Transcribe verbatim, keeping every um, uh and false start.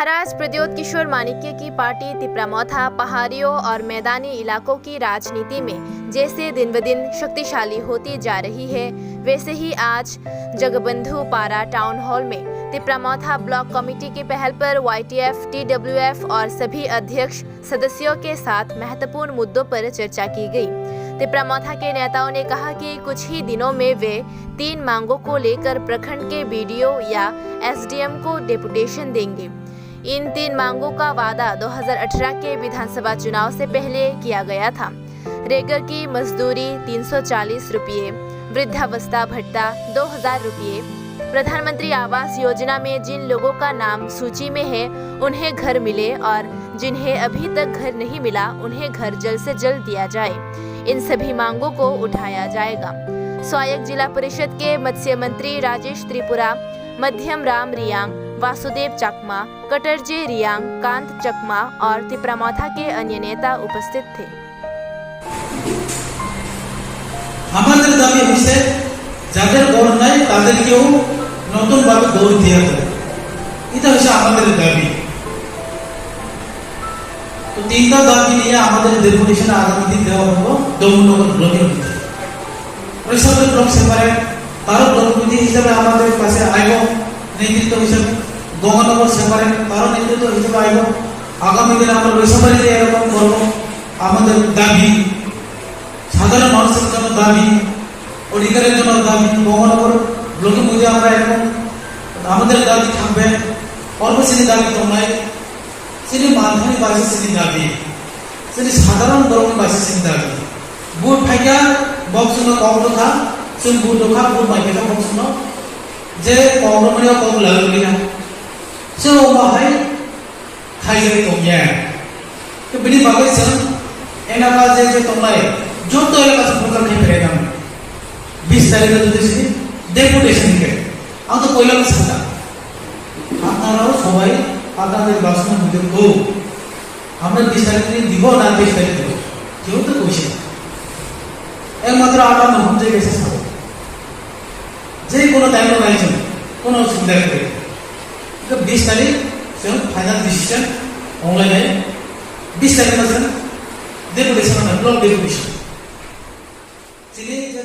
महाराज प्रद्योत किशोर माणिक्य की पार्टी तिपरा मौथा पहाड़ियों और मैदानी इलाकों की राजनीति में जैसे दिन ब दिन शक्तिशाली होती जा रही है, वैसे ही आज जगबंधु पारा टाउन हॉल में तिपरा मौथा ब्लॉक कमेटी की पहल पर वाईटीएफ, टीडब्ल्यूएफ और सभी अध्यक्ष सदस्यों के साथ महत्वपूर्ण मुद्दों पर चर्चा की गई। तिपरा मौथा के नेताओं ने कहा कि कुछ ही दिनों में वे तीन मांगों को लेकर प्रखंड के बीडीओ या एसडीएम को डेपुटेशन देंगे। इन तीन मांगों का वादा दो हज़ार अठारह के विधानसभा चुनाव से पहले किया गया था। रेगर की मजदूरी तीन सौ चालीस रुपये, वृद्धावस्था भत्ता दो हज़ार रुपये, प्रधानमंत्री आवास योजना में जिन लोगों का नाम सूची में है, उन्हें घर मिले और जिन्हें अभी तक घर नहीं मिला, उन्हें घर जल्द से जल्द दिया जाए। इन सभी मांगों को उठाया जाएगा। स्वायत्त जिला परिषद के मत्स्य मंत्री राजेश त्रिपुरा, मध्यम राम रियांग, वासुदेव चाकमा, कटरजे रियांग, कांत चकमा और तिपरा मौथा के अन्य नेता उपस्थित थे। আমাদের দাবি হচ্ছে যাদের ঘর নাই তাদেরকেও নতুনভাবে ঘর দেওয়া হোক, এটা হচ্ছে আমাদের দাবি। তো তিনটা দাবি নিয়ে আমাদের ডেপুটেশন আগামী দিন দেওয়া হলো দমনগর ব্লকের মধ্যে। ঋষভদেব ব্লক সেপারেট, তারও প্রতিনিধি হিসাবে আমাদের কাছে আইব, নেতৃত্ব হিসাবে গঙ্গানগর সেপারেট, তারও নেতৃত্ব হিসাবে আইব। আগামী দিনে আমরা ঋষভবাড়িতে এরকম করব। আমাদের দাবি, সাধারণ মানুষের জন্য দাবি, অধিকারের জন্য দাবি, গঙ্গানগর ব্লকের মধ্যে আমরা এরকম আমাদের দাবি থাকবে। অল্প শ্রেণীর দাবি তো নাই, শ্রেণী মাঝারি বাসী শ্রেণীর দাবি, শ্রেণী সাধারণ বর্গের বাসী শ্রেণীর দাবি। ভোট ফাইকা বক্সনো কম দোকা, চুল ভোট দোকা, ভোট মাইকা বক্সনো যে কম মানে কম লাগে না। সে ও বাহাই খাইজের কম যায়। তো বিনি বাবাই স্যার এলাকা যে যে তোমরাই যত এলাকা সে প্রকার খেয়ে ফেলে না। বিশ তারিখে যদি সে ডেপুটেশন দিবে, আমি তো কইলাম সাদা। আপনারাও সবাই আপনাদের বাসনের মধ্যে কো। আমরা বিশ তারিখ দিন দিব না তেইশ তারিখ দিব, কেউ তো কইছে না। একমাত্র আমার মহন যে গেছে সাদা। যে কোনো টাইমে রাইছেন, কোনো অসুবিধা নেই। তো বিশ তারিখ সে ফাইনাল ডিসিশন অনলাইনে বিশ তারিখ আছে ডেপুটেশন, ব্লক ডেপুটেশন। চিনি যে